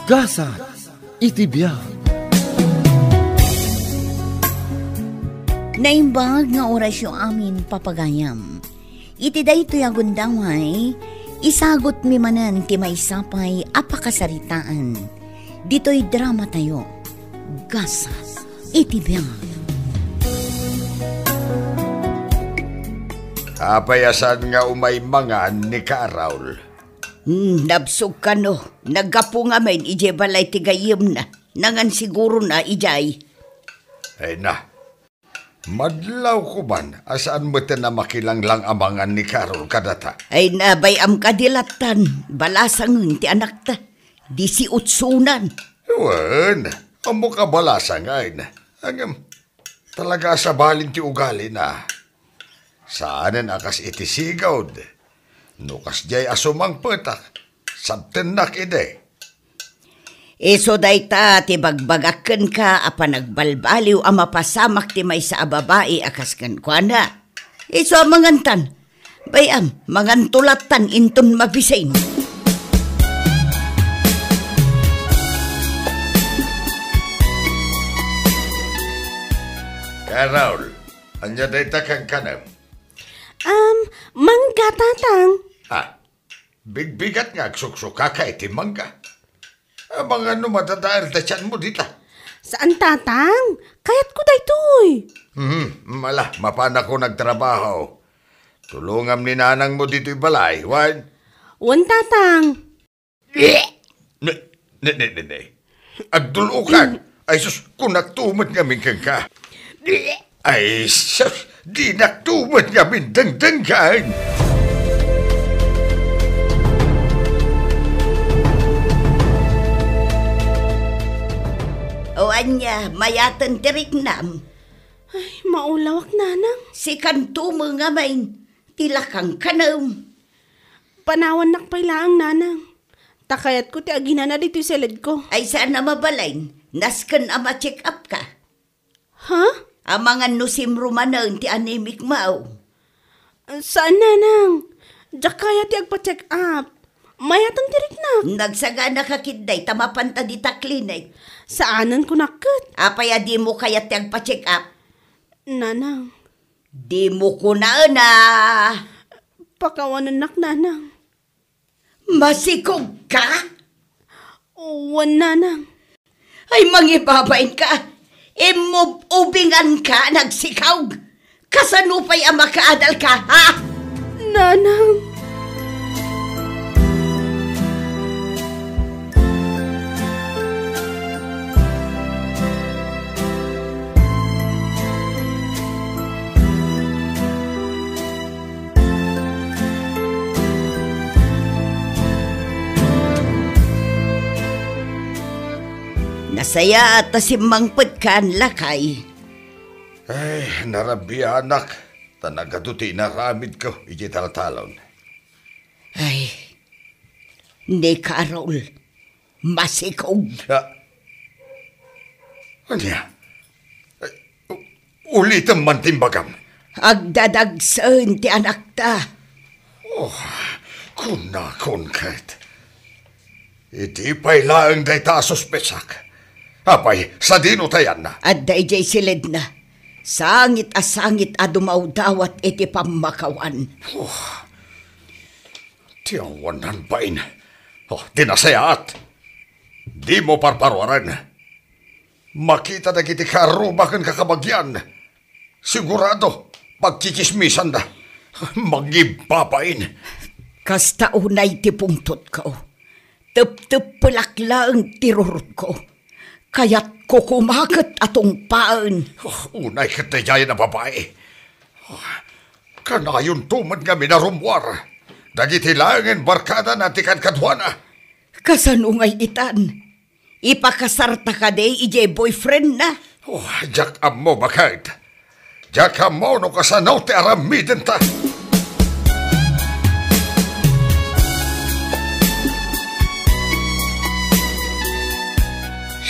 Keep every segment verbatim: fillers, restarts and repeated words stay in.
Gasat iti biag. Naimbag nga orasyo amin, papagayam. Iti daytoy a gundaway, isagutmi manen ti maysa pay a pakasaritaan. Ditoy dramatayo, Gasat iti biag. Apay a saan nga umay mangan ni Carol? Hmm, nabsog kano. Naggapu ngamin idiay balay ti gayyemna. Nangan sigurona idiay. Ay na, madlawko man a saan metten a makilanglang a mangan ni Carol kadata. Ay na, bay-am kadi lattan, balasangen ti anakta. Disiotsonan. Wen, ammok a balasangen. Ngem, talaga a sabali ti ugalina. Saanen a kas iti sigud. No kasdiay a sumangpetak, sabtennak idi. Isu dayta ti bagbagak kenka a panagbalbaliw a mapasamak ti maysa a babai a kas kenkuana. Isu a mangantan. Bay-am, manganto lattan inton mabisin. Carol, ania dayta kankanem? Um, mangga, Tatang. Ah, bigbigat nga agsuksukaka iti mangga. Amangan no madadael ta tianmo dita. Saan, Tatang. Kayatko daytoy. Hmm, ala, mapanakon agtrabaho. Tulongam ni nanangmo ditoy balay, wen? Wen, Tatang. Ne, ne, ne, ne, ne. Agdul-okak. Ay sus, kunakto met ngamin kenka. Ay sus, dinakto met ngamin dengdenggen. O ania, mayaten ti riknam? Ay, maulawak, Nanang. Sikanto met ngamin ti lakangkanem. Panawannak pay laeng, Nanang. Ta kayatko ti aginana ditoy siledko. Ay, saan a mabalin. Nasken a ma-check up ka. Ha? Amangan no simro manen ti anemic mo. Saan, Nanang. Diak kayat ti agpa-check up. Mayaten ti riknak. Nagsagana ka ketdi ta mapanta dita clinic. Saanen kunak ket. Apay a dimo kayat ti agpa-check up? Nanang. Dimo kunaen a. Pakawanennak, Nanang. Masikog ka? Wen, Nanang. Ay, mangibabain ka. Immub-ubingan ka, nagsikog. Kasano pay a makaadal ka, ha? Nanang. Nasayaat ta simmangpetkan, lakay. Ay, narabianak, ta nagadu ti inaramidko iti taltalon. Ay, ni Carol, masikog. Ah. Ania? Ay, u-, ulitem man ti imbagam. Agdadagsen ti anakta. Oh, kunakon ket. Idi pay laeng dayta a suspetsak. Apay, sadino ta yanna? Adda idiay siledna. Sangit a sangit a dumawdawat iti pammakawan. Oh. Ti awanan bain. Oh, di nasayaat. Dimo parparuaren. Makita dagiti kaarruba ken kakabagian. Sigurado, pagkikismisanda. Mangibabain. Kasta unay ti pungtotko. Tepteppelak laeng ti rurotko. Kayatko koma ket a tungpaen. Oh, unay ket daydiay a babai. Oh, kanayonto met ngamin a rummuar. Dagiti laengen barkadana ti kadkaduana. Kasano ngay itan? Ipakasarta kadi idiay boyfriendna? Oh, diak ammo baket. Diak ammo no kasano ti aramidenta.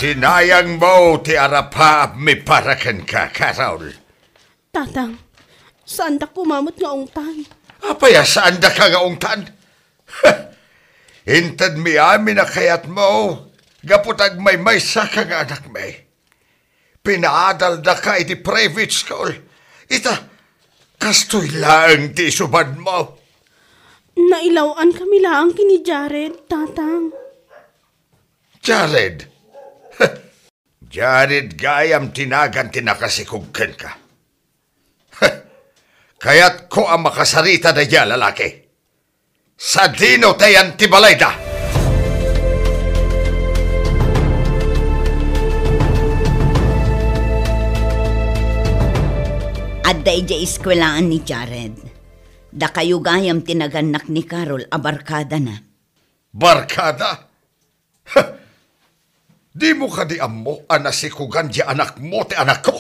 Sinayangmo ti arapaapmi para kenka, Carol. Tatang, saandak koma met nga ungtan. Apay a saandaka nga ungtan? Intedmi amin a kayatmo, Gapu ta agmaymaysaka nga anakmi, pinaadaldaka iti private school. Ita, kastoy laeng ti isubanmo. Nailaw-ankami laeng ken ni Jared, Tatang. Jared? Jared gayam ti nagan ti nakasikog kenka. Kayatko a makasarita daydiay a lalaki. Sadino ti ayan ti balayda? Adda idiay eskuelaan ni Jared. Dakayo gayam ti nagannak ni Carol a barkadana. Barkada? Dimo kadi ammo a nasikogan ti anakmo ti anakko?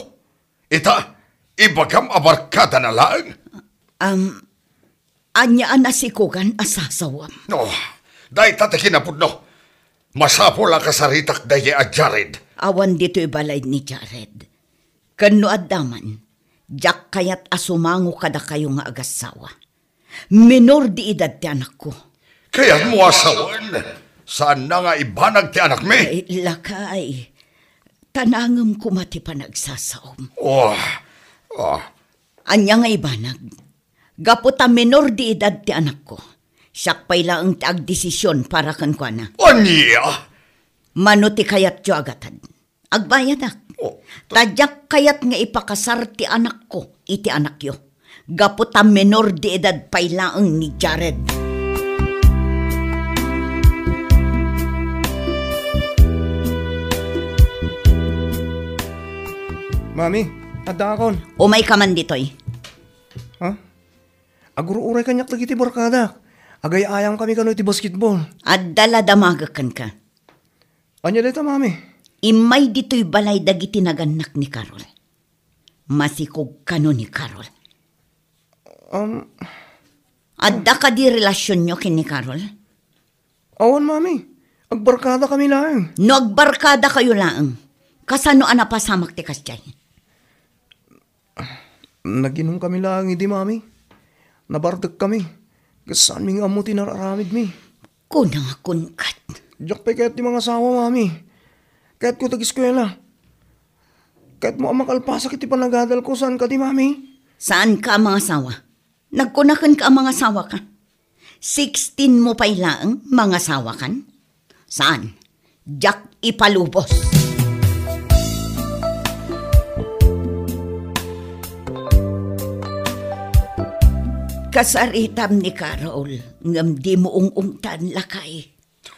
Ita, ibagam a barkadana laeng. Am, ania a nasikogan a sasawam? No, dayta ti kinapudno. Masapul a kasaritak daydiay a Jared. Awan ditoy balay ni Jared. Ken no adda man, diak kayat a sumango kadakayo nga agassawa. Minor de edad ti anakko. Kayatmo a sawen? Saanna nga ibanag ti anakmi? Ay, lakay. Tanangem koma ti panagsasaom. Oh, oh. Ania nga ibanag? Gapu ta minor de edad ti anakko, siak pay laeng ti agdesision para kenkuana. Ania? Mano ti kayatyo a gatad? Agbayadak. Oh, ta- Ta diak kayat nga ipakasar ti anakko iti anakyo. Gapu ta minor de edad pay laeng ni Jared. Mami, adda akon. Umayka man ditoy. Ha? Agur-uray kaniak dagiti barkadak. Agay-ayamkami kano iti basketball. Adda la damagek kenka. Ania dayta, Mami? Immay ditoy balay dagiti nagannak ni Carol. Masikog kano ni Carol. Um, Adda kadi relasionyo ken ni Carol? Awan, Mami. Agbarkadakami laeng. No agbarkadakayo laeng, kasano a napasamak ti kasdiay? Nag-inumkami laeng idi, Mami. Nabartekkami. Ket saanmi nga ammo ti nararamidmi. Kuna nga kunkat. Diak pay kayat ti mangasawa, Mami. Kayatko ti ageskuela. Kayatmo a makalpasak iti panagadalko, saan kadi, Mami? Saanka a mangasawa? Nagkuna kenka a mangasawaka. Sixteen mo pay laeng, mangasawakan? Saan? Diak ipalubos. Kasaritam ni Carol, ngem dimo ung-ungtan, lakay.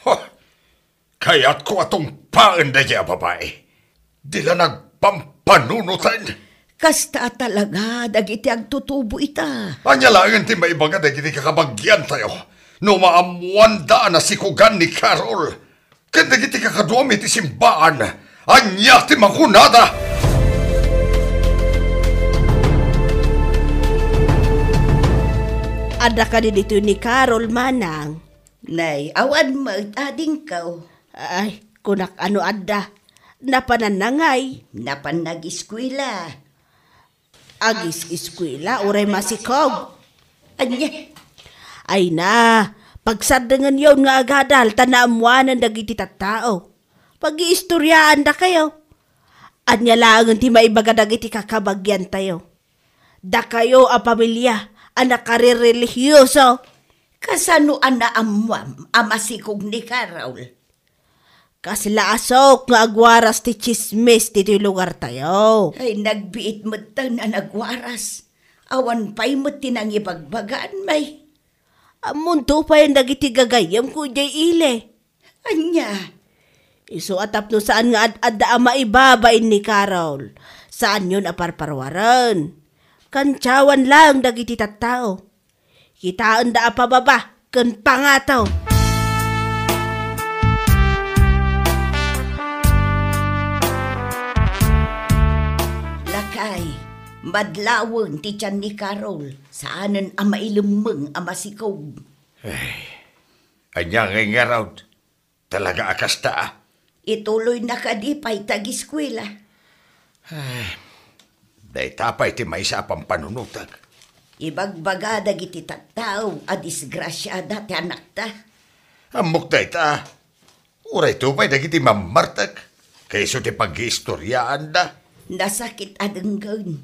Huh! Kayatko a tungpaen daydiay a babai. Di la nagpampanunoten. Kasta a talaga dagiti agtutubo ita. Ania laengen ti maibaga dagiti kakabagiantayo no maammoanda a nasikogan ni Carol? Ken dagiti kakaduam iti simbaan, ania ti makunada? Adda kadi ditoy ni Carol, manang? Nay, awan met, adingko. Ay, kunak a no adda. Napananna ngay? Napan nagiskuela. Agis-iskuela, uray masikog. Ania? Ay na, pagsaddengenyon nga agadal ta naammoanen dagiti tattao. Pag-iistoriaandakayo. Ania laengen ti maibaga dagiti kakabagiantayo? Dakayo a pamilia a nakarerelihioso. Kasano a naammoam a masikog ni Carol? Kasla a sok nga agwaras ti tsismis ditoy lugartayo. Ay, nagbiit metten a nagwaras. Awan pay met ti nangibagbagaan, may. Ammonto payen dagiti gagayyemko idiay ili. Ania? Isu a tapno saan nga ad-adda a maibabain ni Carol, saanyon a parparuaren. Kantiawan laeng dagiti tattao. Kitaenda a pababa ken pangato. Lakay, madlawen ti tian ni Carol, saanen a mailemmeng a masikog. Ay, ania ngay ngarud? Talaga a kasta, a? Ituloyna kadi pay ti agiskuela? Ay, dayta pay ti maysa a pampanunotek. Ibagbaga dagiti tattao a disgrasiada ti anakta. Ammok dayta. Uray to pay dagiti mammartek, ket isu ti paggiistoriaanda. Nasakit a denggen.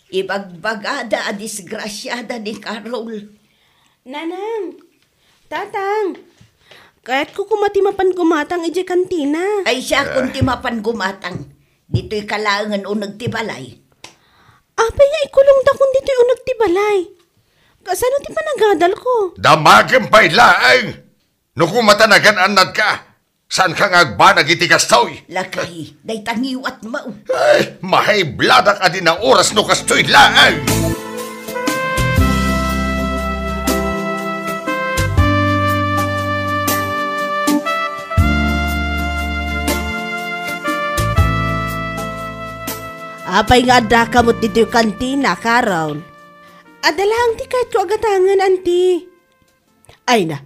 Ibagbagada a disgrasiada ni Carol. Nanang, Tatang, kayatko koma ti mapan gumatang idiay kantina. Ay, siakon ti mapan gumatang. Ditoy ka laengen uneg ti balay. Apay nga ikulongtakon ditoy uneg ti balay? Kasano ti panagadalko? Damagem pay laeng! No koma ta nagan-annadka, saanka nga agbanag iti kastoy? Lakay, dayta ngiwatmo. Ay, mahaibladak a di naoras no kastoy laeng! Apay nga addaka met ditoy kantina, Carol? Adda laeng ti kayatko a gatangen, anti. Ay na,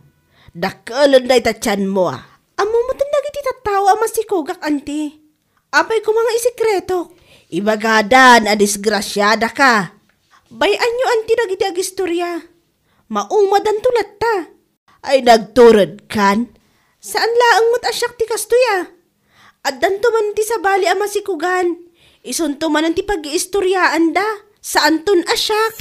dakkelon dayta tianmo, a. Ammom met dagiti tattao a masikogak, anti. Apay koma nga isekretok? Ibagadan a disgrasiadaka. Bay-anyo, anti, dagiti agistoria. Maumadanto latta. Ay, nagturedkan? Saan laeng met a siak ti kastoy, a. Addanto manen ti sabali a masikogan. Isunto manen ti paggiistoriaanda. Saanton a siak.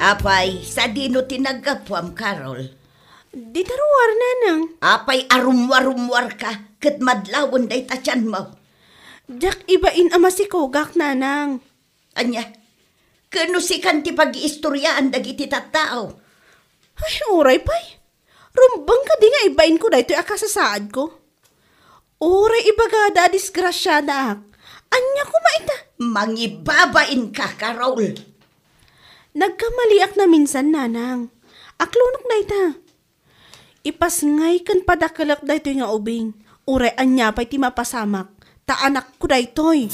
Apay, sadino ti naggapuam, Carol? Dita ruar, Nanang. Apay, arumwarumwarka ket madlawen dayta tianmo? Diak ibain a masikogak, Nanang. Ania? Ket no sikan ti pag-iistoriaan dagiti tattao? Ay, uray pay. Rumbeng kadi nga ibainko daytoy a kasasaadko? Uray ibagada a disgrasiadaak. Ania koma ita? Mangibabainka, Carol. Nagkamaliak naminsan, Nanang. Aklonok dayta. Ipasngay ken padakelek daytoy nga ubing. Uray ania pay ti mapasamak, ta anakko daytoy.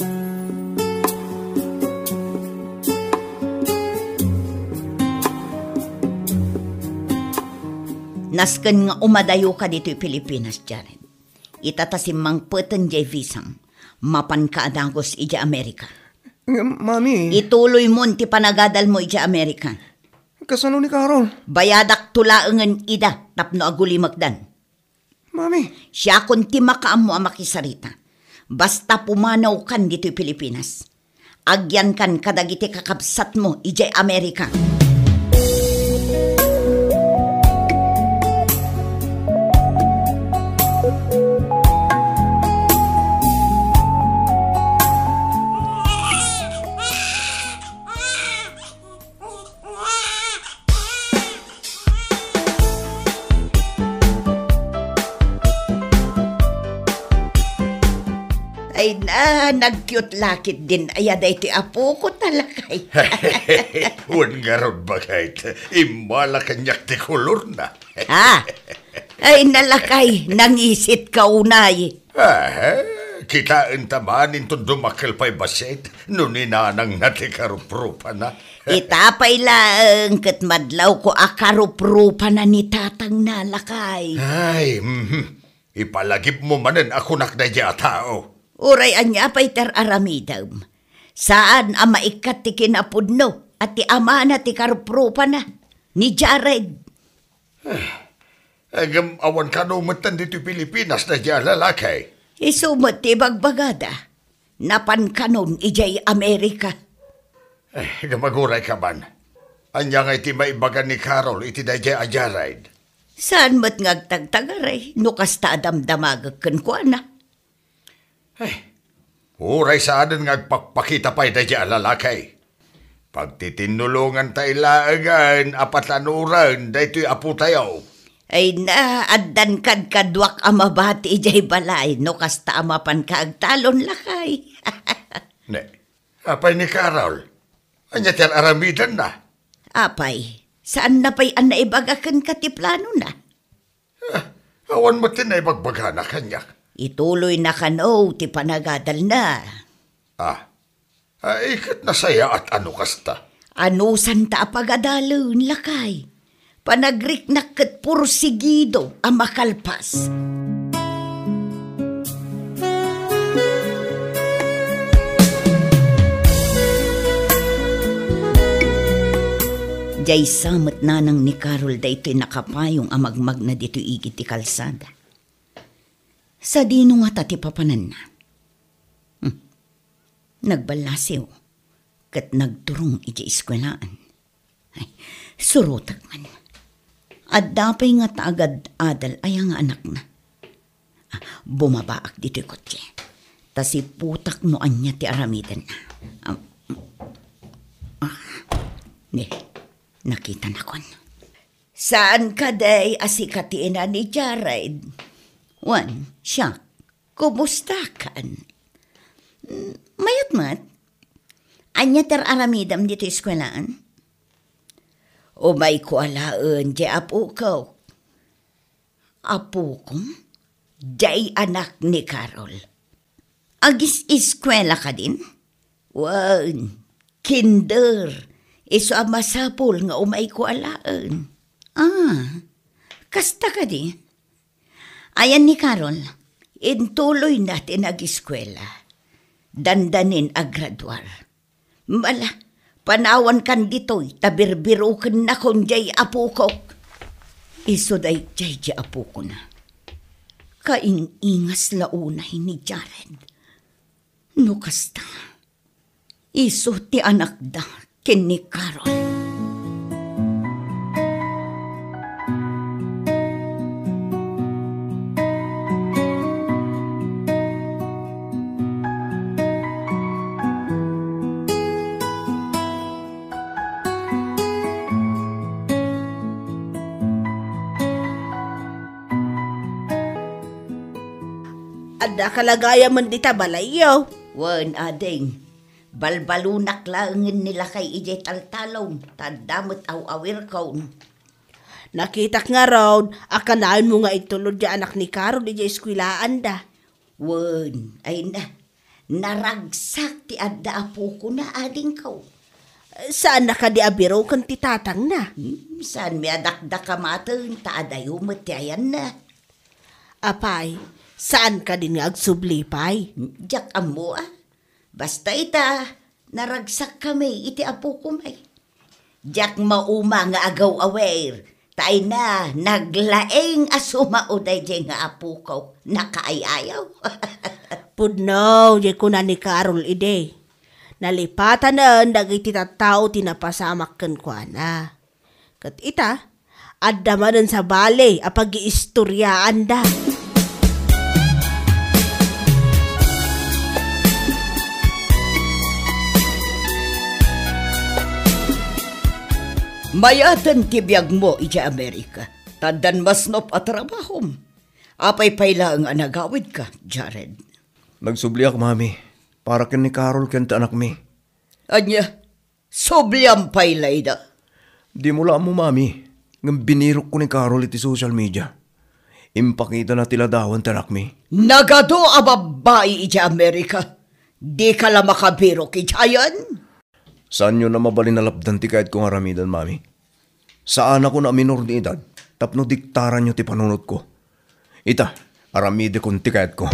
Nasken nga umadayoka ditoy Pilipinas, Jared. Ita ta simmangpeten diay visam, mapanka a dagus idiay Amerika. Ngem, Mami. Ituloymon ti panagadalmo idiay Amerika. Kasano ni Carol? Bayadakto laengen ida tapno agulimekdan. Mami. Siakon ti makaammo a makisarita. Basta pumanawkan ditoy Pilipinas. Agyankan kadagiti kakabsatmo idiay Amerika. Ay na, nag-cute lakay din aya daytoy apoko ta, lakay. Wen ngarud, baket, immala kaniak ti kolorna. Ah, ay na, lakay, nangisit ka unay. Ah, kitaenta man inton dumakkel pay bassit, no ni nanangna ti karuprupana. Ita pay laeng ket madlawko a karuprupana ni tatangna, lakay. Ay, mhm. Ipalagipmo manen a kunak daydiay a tao. Uray ania pay ti ar-aramidem. Saan a maikkat ti kinapudno a ti amana ti karuprupana, ni Jared. Eh, ngem awan kano metten ditoy Pilipinas daydiay a lalaki. Isu met ti ibagbagada. Napan kanon idiay Amerika. Eh, ngem agurayka man. Ania ngay ti maibaga ni Carol iti daydiay a Jared? Saan met nga agtagtagaray no kasta a damdamagek kenkuana. Eh, uray saanen nga agpakpakita pay daydiay a lalaki. Pagtitinulonganta laengen a patanoren daytoy apotayo. Ay na, addan kadkaduak a mabati idiay balay no kasta a mapanka agtalon, lakay. Ne, apay ni Carol? Ania ti ar-aramidenna? Apay, saanna pay a naibaga kenka ti planona? Ah, awan met ti naibagbagana kaniak. Ituloyna kano ti panagadalna. Ah, ay ket nasayaat a no kasta. Anusanta a pagadalen, lakay. Panagriknak ket porsigido a makalpas. Daysa met nanang ni Carol daytoy nakapayong a magmagna ditoy igid ti kalsada. Sadino ngata ti papananna? Hmm. Nagballasiw ket nagturong idiay eskuelaan. Ay, surotek man. Adda pay ngata agad-adal aya nga anakna. Ah, bumabaak ditoy kotse. Ta siputak no ania ti aramidenna. Ah, ah, ne, nakitanakon. Saan kadi a sikatina ni Jared? Wen, siak, kumustakan? Mm, mayat met? Ania ti ar-aramidem ditoy eskuelaan? Umayko alaen, diay apokok. Apokom? Diay anak ni Carol. Agis-eskuela kadin? Wen, kinder. Isu a masapul nga umayko alaen. Ah, kasta kadi? Ayan ni Carol, intuloyna ti nagiskuela. Dandanin a graduar. Mala, panawankan ditoy, ta birbirokennakon diay apokok. Isu daydiay diay apokona. Kaing-ingas la unay ni Jared. No kasta, isu ti anakda ken ni Carol. Adda kalagayamen dita balayyo? Wen, ading. Balbalonak laengen ni lakay idiay taltalon, ta adda met aw-awirkon. Nakitak ngarud a kanayon mo nga itulod ti anak ni Carol idiay eskuelaanda. Wen, ay na, naragsak ti adda a pukona, adingko. Saanna kadi a biroken ti tatangna? Hmm, saanmi a dakdakamaten, ta adayo met ti ayanna. Apay, saan kadin nga agsubli pay? Hmm, diak ammo, a. Basta ita, naragsakkami iti apokon, ay. Diak mauma nga agaw-awir, ta ay na, naglaing a sumao daydiay nga apokok, nakaay-ayaw. Pudno, diay kuna ni Carol idi. Nalipatanen dagiti tattao ti napasamak kenkuana. Ket ita, adda manen sabali a pagiistoriaanda. Mayaten ti biagmo idiay Amerika, ta addan masnop a trabahom. Apay pay laeng a nagawidka, Jared? Nagsubliak, Mami, para ken ni Carol ken ti anakmi. Ania? Subliam pay layda. Dimo la ammo, Mami, ngem binirokko ni Carol iti social media. Impakitana ti ladawan ti anakmi. Nagadu a babbai idiay Amerika. Dika la makabirok idiayen? Saanyo a mabalin a lapdan ti kayatko nga aramiden, Mami. Saanakon a minor de edad tapno diktaranyo ti panunotko. Ita, aramidekon ti kayatko.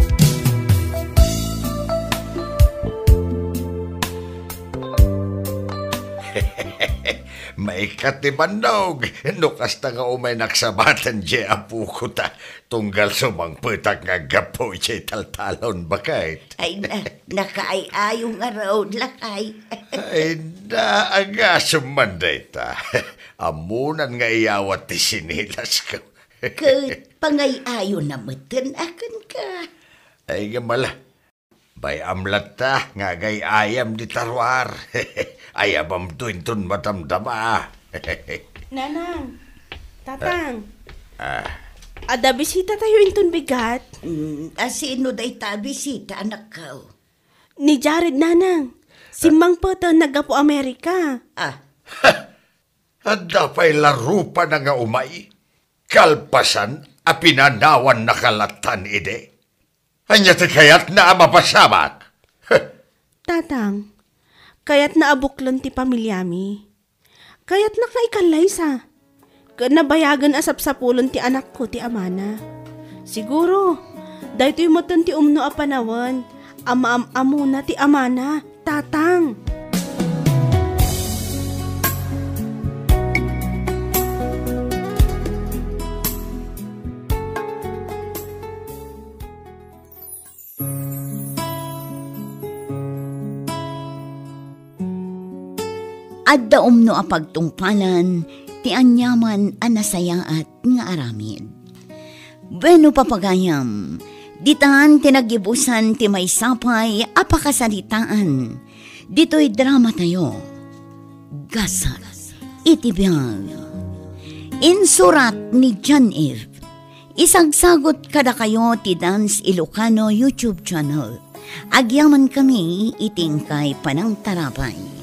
Maikkat ti bannog, no kasta nga umay naksabaten diay apokota, tunggal sumangpetak nga aggapu diay taltalon, baket. Ay, na, nakaay-ayo ngarud, lakay. Ay, na, agasem man dayta. Ammonan nga iyawat ti sinilasko. Ket pangay-ayona metten a kenka. Ay, nga mala. Bay-am latta nga agay-ayam dita ruar. Ayabamto inton madamdama. Nanang, Tatang, Ah. adda bisitatayo inton bigat? Mm, a sino dayta a bisita, anakko? Ni Jared, Nanang. Simmangpeten naggapu Amerika. Ah. Adda pay la rupana nga umay, kalpasan a pinanawannaka lattan idi. Ania ti kayatna a mapasamak? Tatang, kayatna a buklen ti pamiliami. Kayatnak nga ikallaysa. Ken nabayagen a sapsapulen ti anakko ti amana. Siguro, daytoy metten ti umno a panawen a maam-amona ti amana, Tatang. Adda umno a pagtungpalan ti aniaman a nasayaat nga aramid. Bueno, papagayam, ditan ti naggibusan ti maysa pay a pakasaritaan ditoy dramatayo, Gasat iti Biag. Insurat ni John Eve. Isagsagot kadakayo ti Dance Ilocano YouTube channel. Agyamankami iti inkay panangtarabay.